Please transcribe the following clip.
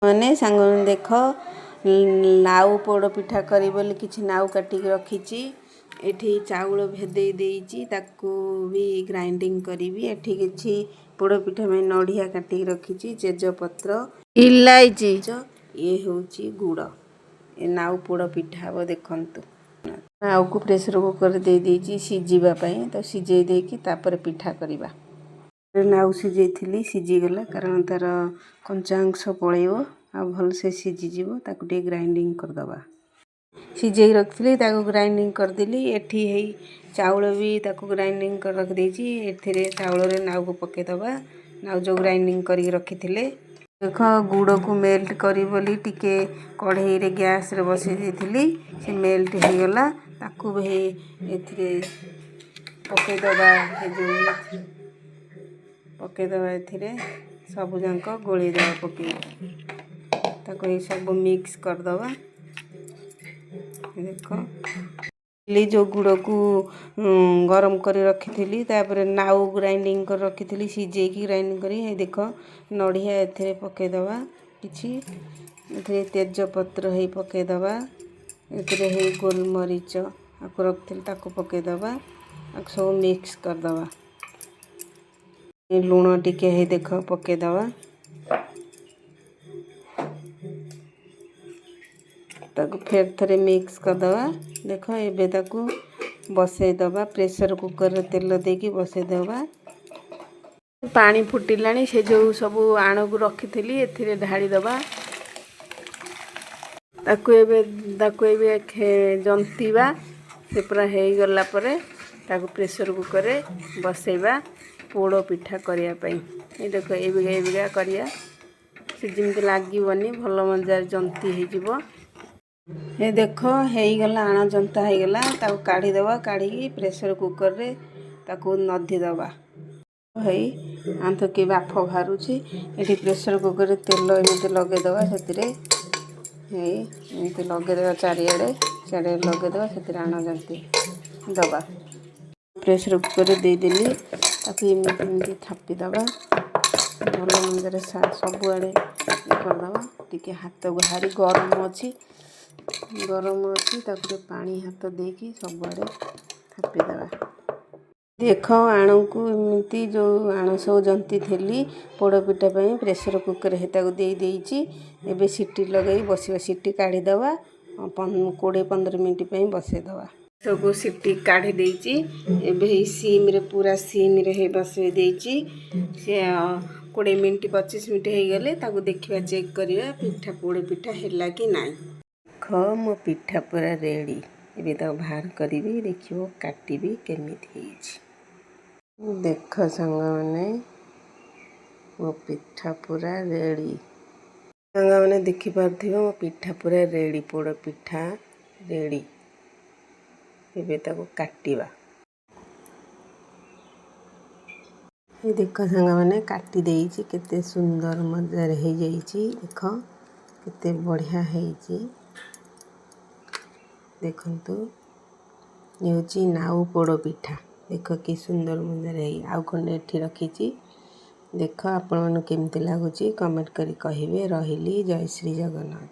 ମାନେ ସାଙ୍ଗମାନେ ଦେଖ, ନାଉ ପୋଡ଼ ପିଠା କରିବି ବୋଲି କିଛି ନାଉ କାଟିକି ରଖିଛି। ଏଠି ଚାଉଳ ଭେଦେଇ ଦେଇଛି, ତାକୁ ବି ଗ୍ରାଇଣ୍ଡିଙ୍ଗ କରିବି। ଏଠି କିଛି ପୋଡ଼ ପିଠା ପାଇଁ ନଡ଼ିଆ କାଟିକି ରଖିଛି, ତେଜପତ୍ର, ଇଲାଇଚି। ଇଏ ହେଉଛି ଗୁଡ଼। ଏ ନାଉ ପୋଡ଼ ପିଠା ହେବ, ଦେଖନ୍ତୁ। ନାଉକୁ ପ୍ରେସର କୁକରରେ ଦେଇ ଦେଇଛି ସିଝିବା ପାଇଁ। ତ ସିଝେଇ ଦେଇକି ତାପରେ ପିଠା କରିବା। ନାଉ ସିଝେଇଥିଲି, ସିଝିଗଲା, କାରଣ ତା'ର କଞ୍ଚା ଅଂଶ ପଳେଇବ ଆଉ ଭଲସେ ସିଝିଯିବ। ତାକୁ ଟିକେ ଗ୍ରାଇଣ୍ଡିଙ୍ଗ କରିଦେବା। ସିଝେଇ ରଖିଥିଲି, ତାକୁ ଗ୍ରାଇଣ୍ଡିଙ୍ଗ କରିଦେଲି। ଏଠି ହେଇ ଚାଉଳ ବି ତାକୁ ଗ୍ରାଇଣ୍ଡିଙ୍ଗ କରି ରଖିଦେଇଛି। ଏଥିରେ ଚାଉଳରେ ନାଉକୁ ପକାଇଦେବା, ନାଉ ଯେଉଁ ଗ୍ରାଇଣ୍ଡିଙ୍ଗ କରିକି ରଖିଥିଲେ। ଦେଖ, ଗୁଡ଼କୁ ମେଲ୍ଟ କରିବି ବୋଲି ଟିକେ କଢ଼େଇରେ ଗ୍ୟାସ୍ରେ ବସେଇ ଦେଇଥିଲି। ସେ ମେଲ୍ଟ ହେଇଗଲା। ତାକୁ ବି ଏଥିରେ ପକାଇଦେବା। ଏ ଯେଉଁ ପକାଇଦେବା, ଏଥିରେ ସବୁ ଯାକ ଗୋଳେଇ ଦେବା। ପକାଇକି ତାକୁ ଏଇ ସବୁ ମିକ୍ସ କରିଦେବା। ଦେଖ, ଯେଉଁ ଗୁଡ଼କୁ ଗରମ କରି ରଖିଥିଲି, ତାପରେ ନାଉ ଗ୍ରାଇଣ୍ଡିଙ୍ଗ କରି ରଖିଥିଲି, ସିଝେଇକି ଗ୍ରାଇଣ୍ଡିଙ୍ଗ କରି। ହେଇ ଦେଖ, ନଡ଼ିଆ ଏଥିରେ ପକାଇଦେବା କିଛି। ଏଥିରେ ତେଜପତ୍ର ହେଇ ପକାଇଦେବା। ଏଥିରେ ହେଇ ଗୋଲମରିଚ ଆକୁ ରଖିଥିଲି, ତାକୁ ପକାଇଦେବା। ଆକୁ ସବୁ ମିକ୍ସ କରିଦେବା। ଲୁଣ ଟିକେ ହେଇ ଦେଖ ପକାଇଦେବା। ତାକୁ ଫେର ଥରେ ମିକ୍ସ କରିଦେବା। ଦେଖ, ଏବେ ତାକୁ ବସେଇଦେବା। ପ୍ରେସର କୁକରରେ ତେଲ ଦେଇକି ବସେଇଦେବା। ପାଣି ଫୁଟିଲାଣି। ସେ ଯେଉଁ ସବୁ ଆଣକୁ ରଖିଥିଲି, ଏଥିରେ ଢାଳିଦେବା। ତାକୁ ଏବେ ଜନ୍ତିବା। ସେ ପୁରା ହେଇଗଲା ପରେ ତାକୁ ପ୍ରେସର କୁକରରେ ବସେଇବା ପୋଡ଼ ପିଠା କରିବା ପାଇଁ। ଏଇ ଦେଖ, ଏଇବିକା ଏଇବିକା କରିବା। ସେ ଯେମିତି ଲାଗିବନି, ଭଲ ମଜାରେ ଜନ୍ତି ହେଇଯିବ। ଏ ଦେଖ, ହେଇଗଲା, ଆଣ ଜନ୍ତା ହେଇଗଲା। ତାକୁ କାଢ଼ିଦେବା। କାଢ଼ିକି ପ୍ରେସର କୁକରରେ ତାକୁ ନଦୀ ଦେବା। ହେଇ ଆନ୍ଥ କି ବାଫ ବାହାରୁଛି। ଏଠି ପ୍ରେସର କୁକରରେ ତେଲ ଏମିତି ଲଗେଇଦେବା ସେଥିରେ। ହେଇ ଏମିତି ଲଗେଇଦେବା ଚାରିଆଡ଼େ, ଚାରିଆଡ଼େ ଲଗେଇଦେବା। ସେଥିରେ ଆଣ ଜନ୍ତି ଦେବା। ପ୍ରେସର କୁକରରେ ଦେଇଦେଲି। ତାକୁ ଏମିତି ଏମିତି ଥାପିଦେବା। ଭଲ ମନ୍ଦରେ ସବୁଆଡ଼େ କରିଦେବା। ଟିକେ ହାତ ଭାରି ଗରମ ଅଛି, ଗରମ ଅଛି। ତାକୁ ଟିକେ ପାଣି ହାତ ଦେଇକି ସବୁଆଡ଼େ ଥାପିଦେବା। ଦେଖ, ଆଣକୁ ଏମିତି ଯେଉଁ ଆଣ ସବୁ ଜନ୍ତି ଥିଲି ପୋଡ଼ ପିଠା ପାଇଁ, ପ୍ରେସର କୁକର୍ ତାକୁ ଦେଇ ଦେଇଛି। ଏବେ ସିଟି ଲଗାଇ ବସିବା। ସିଟି କାଢ଼ିଦେବା, 20-15 ମିନିଟ୍ ପାଇଁ ବସେଇଦେବା। ସବୁ ସିଟି କାଢ଼ି ଦେଇଛି। ଏବେ ହେଇ ସିମ୍ରେ, ପୁରା ସିମ୍ରେ ହେଇ ବସେଇ ଦେଇଛି ସେ। 20 ମିନିଟ୍, 25 ମିନିଟ୍ ହେଇଗଲେ ତାକୁ ଦେଖିବା, ଚେକ୍ କରିବା ପିଠା, ପୋଡ଼ ପିଠା ହେଲା କି ନାହିଁ। ଦେଖ, ମୋ ପିଠା ପୁରା ରେଡ଼ି। ଏବେ ତାକୁ ବାହାର କରିବି, ଦେଖିବ, କାଟିବି କେମିତି ହେଇଛି। ଦେଖ ସାଙ୍ଗମାନେ, ମୋ ପିଠା ପୁରା ରେଡ଼ି। ସାଙ୍ଗମାନେ, ଦେଖିପାରୁଥିବ, ମୋ ପିଠା ପୁରା ରେଡ଼ି, ପୋଡ଼ ପିଠା ରେଡ଼ି। ଏବେ ତାକୁ କାଟିବା। ଏ ଦେଖ ସାଙ୍ଗମାନେ, କାଟି ଦେଇଛି। କେତେ ସୁନ୍ଦର ମଜାରେ ହେଇଯାଇଛି। ଦେଖ, କେତେ ବଢ଼ିଆ ହେଇଛି। ଦେଖନ୍ତୁ, ଇଏ ହେଉଛି ନାଉ ପୋଡ଼ ପିଠା। ଦେଖ, କି ସୁନ୍ଦର ମଜାରେ ହେଇ। ଆଉ ଖଣ୍ଡେ ଏଠି ରଖିଛି। ଦେଖ, ଆପଣମାନଙ୍କୁ କେମିତି ଲାଗୁଛି କମେଣ୍ଟ କରି କହିବେ। ରହିଲି, ଜୟ ଶ୍ରୀ ଜଗନ୍ନାଥ।